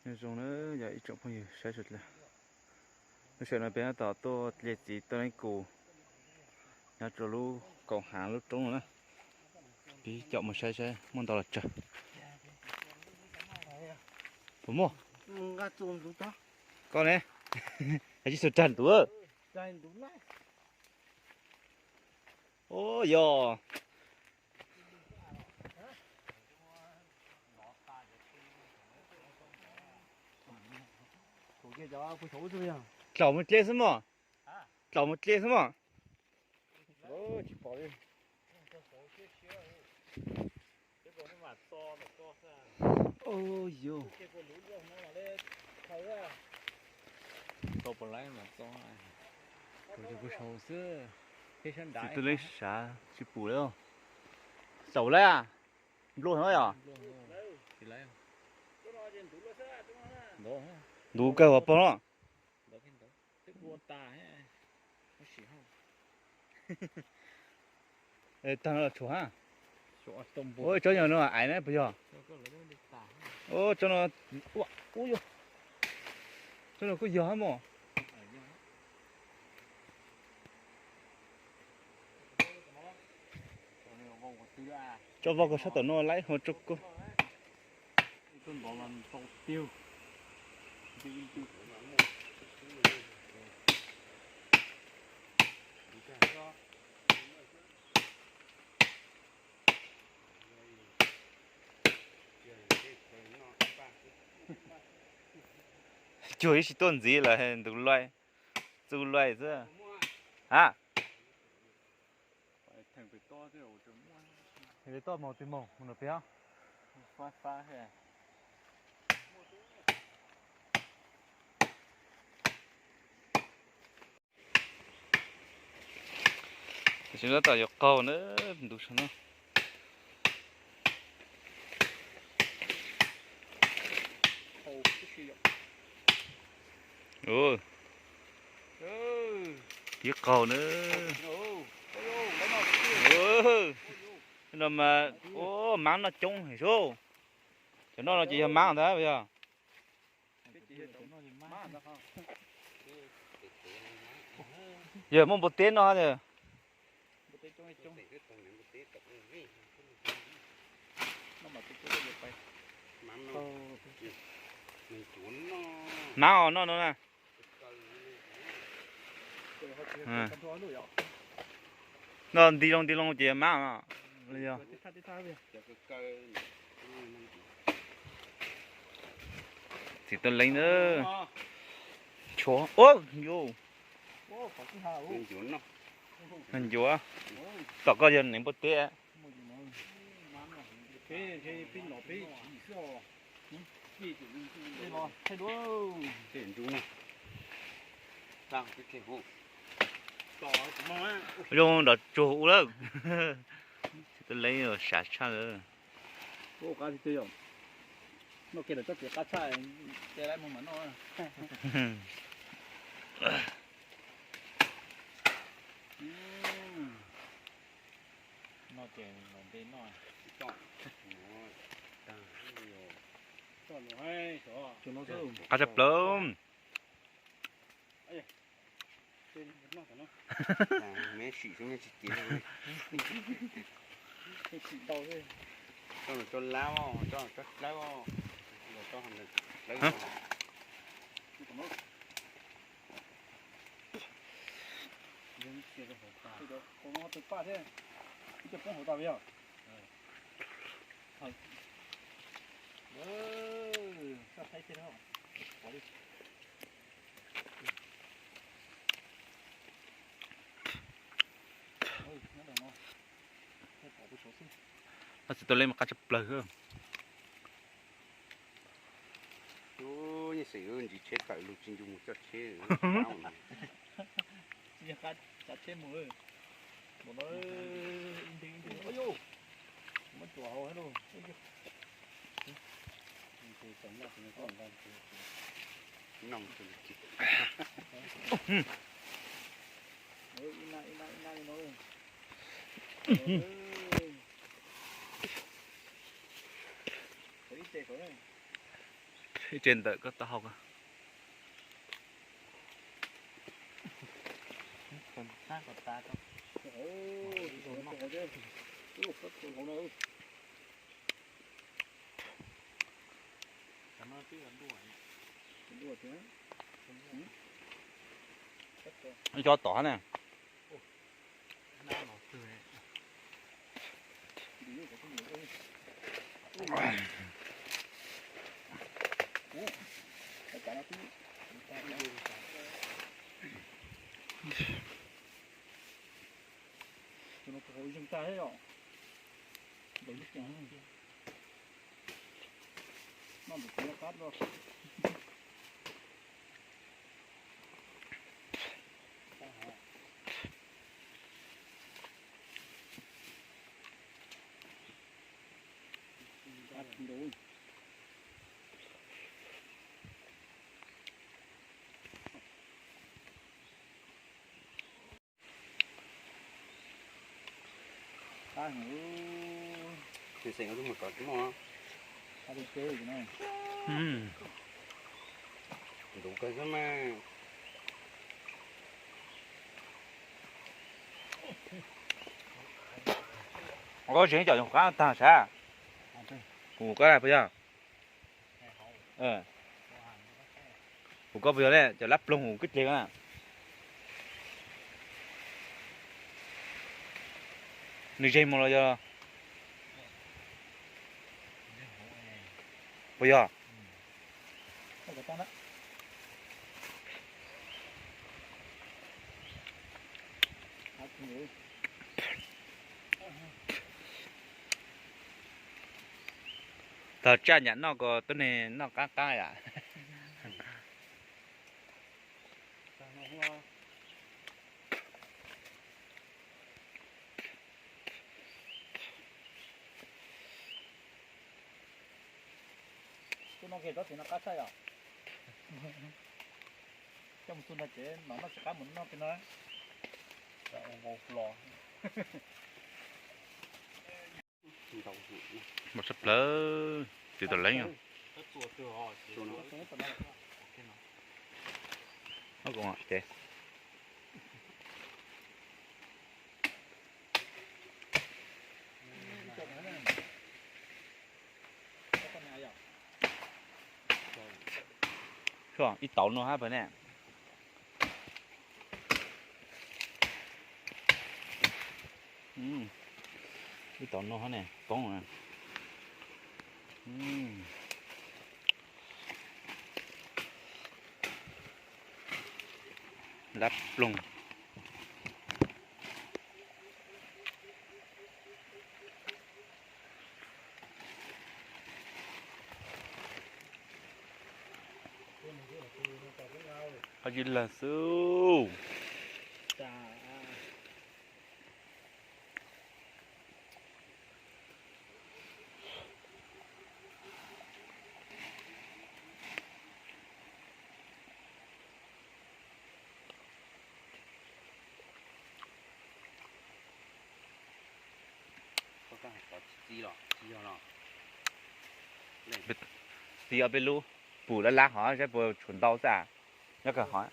Nyob zoo na yog ib tsoom phooj ywg saib sawv daws. Lub sij hawm no peb tab tom tuaj dle txiv tuaj leej kus nyob rau lub kaum hav lub roob no na. Peb caum mus saib saib muaj ntau los tsawg. Puas muaj? Koj ne? Tsis xav rag ntuv. Ua yog. Tlaus mus dle xwb mog. Tlaus mus dle xwb mog. Txiv tuaj leej sav tsis pum li. Txaus lawm. Nplua no yom. Ntuv kawg uas pog no. Tag no los tshuav ha. Ua tsob nyuag no aiv na puas yog? Ua tsob no, ua, tsob no kuj yog hab mog. Tsob voj koj sab tom no laib ho tsob koj. Cuag ib tsis tuaj ntxiv lawm, ntuv luaj, txu luaj xwb. Ha. Peb toj mus twg mus, mus no peb. Tam sim no tab tom yuav qaug na, ntuv saum no. Tib qaug na. No mas, ua, maab noj coob heev sub. Cov noj no ces yog maab ntag puas yog? Yog muaj npua teb noj tiag. Maab os, noj no na. Noj nti loo nti loo ces maab os. Txiv tuaj leej na. Tshuav, ua, yus. Ncuav. Tom koj yog neeg npua teb. Zoo nrov tsuag ua lawm. Txiv tuaj leej sav tshaj lawm. Qab tshaj plaws. Txiv tuaj leej mas qab tshaj plaws. Ntsib tsheb tawm lug tsis ncu mus coj tsheb. Ib tse ntawm koj taub hau ko. Cov tom ne. Ntxim kawg xwb mas. Koj tseem cov yoov qab tag sav. Kuv koj puas yog? Kuv koj puas yog ne, cov lab ploog kuv kwj dleg na. Nws zeg mus los yog? Puas yog? Tog tsaj nyam noj ko tuab neeg noj qab qab yam. Tus no ces rov txiv no qab tshaj yom. Coj mus txug nrog cev mam noj tsis qab mus noj pem no. Mas sab plawg, tsis tau leeb. Ib tauv no hab pawg ne. Ib tauv no hab ne, poob. Lab ploog. Qab zib lawg xwb. Txiv ob peb lub, pum lab lab hov saib puas tshuav ntau xwb. Nyob kawg hov.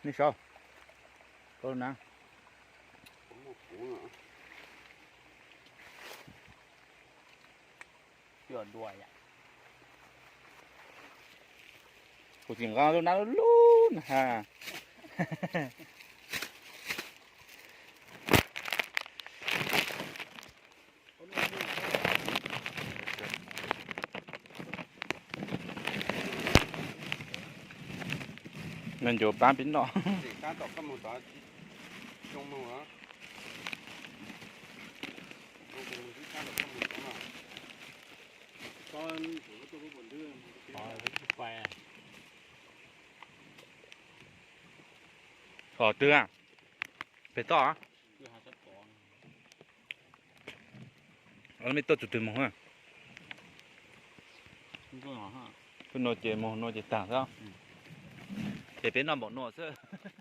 Nej saib, koj na. Kuv tsis nqa lub nab lub lub na. Nws ncuav pab pib noj. Os twg a? Pem toj a? Mej tuaj tus twg moog a? Tuaj nuav ces moog nuav ces taag xwb. Ces peb noj npaum nuav xwb.